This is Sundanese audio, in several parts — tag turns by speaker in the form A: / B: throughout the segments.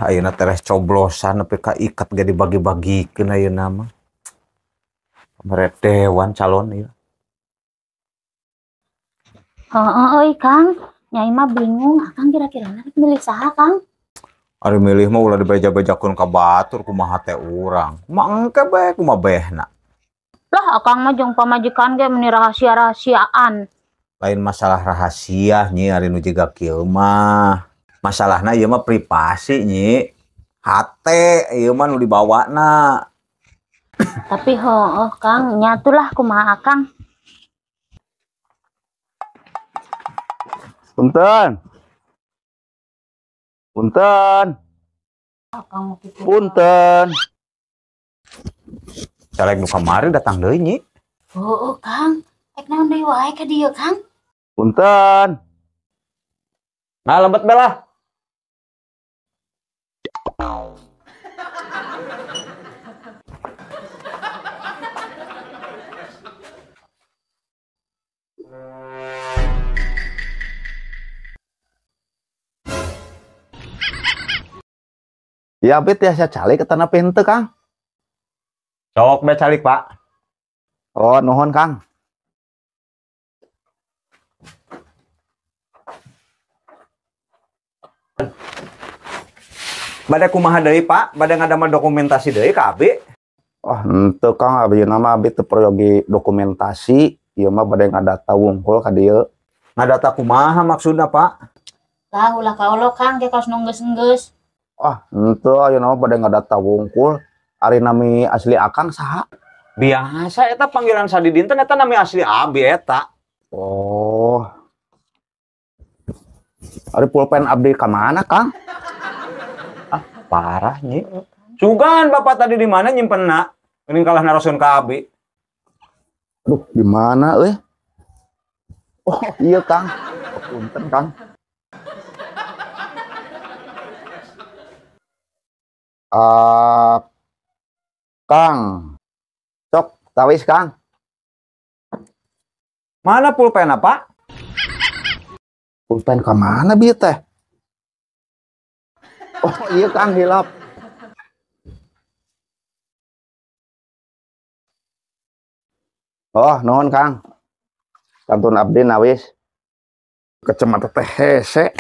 A: Ayeuna tereh coblosan nepi ka ikat ge dibagi-bagikeun ayeuna mah. Mere dewan calon ieu.
B: Heeh euy Kang, Nyai mah bingung, Akang kira-kira rek milih saha Kang?
A: Ari milih mah ulah dibeja-bejakeun ka batur kumaha teh urang. Kumaha engke bae kumaha behna.
B: Lah Akang mah jeung pamajikan ge meuni rahasia-rahasiaan.
A: Lain masalah rahasia nyi ari nu jiga kieu mah. Masalahna ieu mah privasi nyi. Hate ieu mah nu dibawana.
B: Tapi heueuh Kang, nyatulah kumaha Akang.
C: Punten. Punten. Punten.
A: Caleg nu kamari datang deui nyi.
B: Heueuh Kang, rek naon deui wae ka dieu Kang?
C: Punten.
A: Nah lembet belah.
C: Ya abdi tiasa calik ke tanah pintu Kang.
A: Sok be calik Pak.
C: Oh nuhun Kang.
A: Bade kumaha deui Pak? Bade ngadamel dokumentasi deui ka abdi?
C: Oh henteu Kang, abdi mah abdi teu peryogi dokumentasi, ieu mah bade ngadata wungkul ka dieu.
A: Ngadata kumaha maksudna Pak?
B: Lah ulah kaolo Kang, ge kos nu geus-geus.
C: Ah, henteu ayeuna mah bade ngadata wungkul. Ari nami asli Akang saha?
A: Biasa eta panggilan sadidinten eta nami asli abdi eta.
C: Oh. Ari pulpen abdi ka mana Kang?
A: Ah, parah nyi. Sugan bapak tadi di mana nyimpenna? Geuning kalah narosun ka abdi.
C: Aduh, di mana euy? Oh, iya Kang. Punten Kang. Kang, sok tawis Kang.
A: Mana pulpen apa?
C: Pulpen ke mana bieu teh? Oh iya Kang, hilap. Oh nuhun Kang. Kantun abdi nawis. Kacamata teh hese.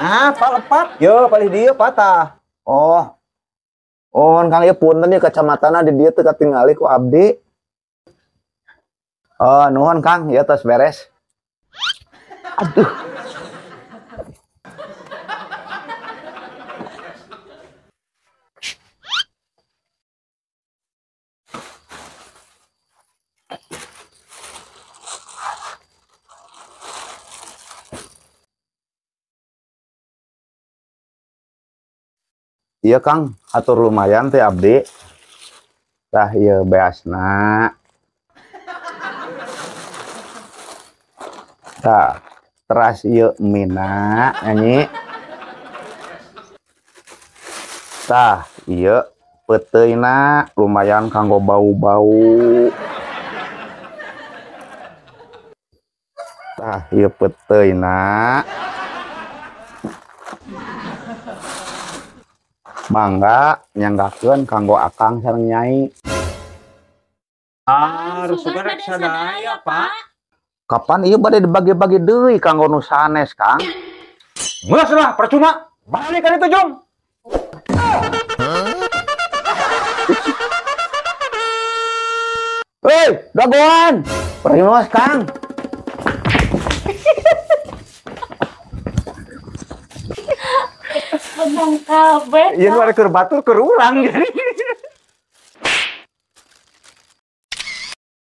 A: Ah, Pak lepat. Yo, palih dieu patah.
C: Oh. Oh, Kang ieu punten ieu kacamatana di dieu teu katingali ku abdi. Oh, nuhun Kang, ieu tos beres. Aduh. Iya Kang, atur lumayan teh abdi. Tah ieu beasna. Tah, teras ieu mina nyanyi. Tah, ieu peuteuyna lumayan kanggo bau-bau. Tah, ieu peuteuyna. Mangga nyanggakeun kanggo Akang sareng Nyai.
A: Ah, sugan rek sadaya, Pak.
C: Kapan ieu bade dibagi-bagi deui kanggo nu sanes, Kang?
A: Geus lah, percuma. Balik ka ditu, Jung.
C: Hei, dagoan. Percuma, Kang.
B: Menang kabeh.
A: Ieu nu keur batur keur urang jadi.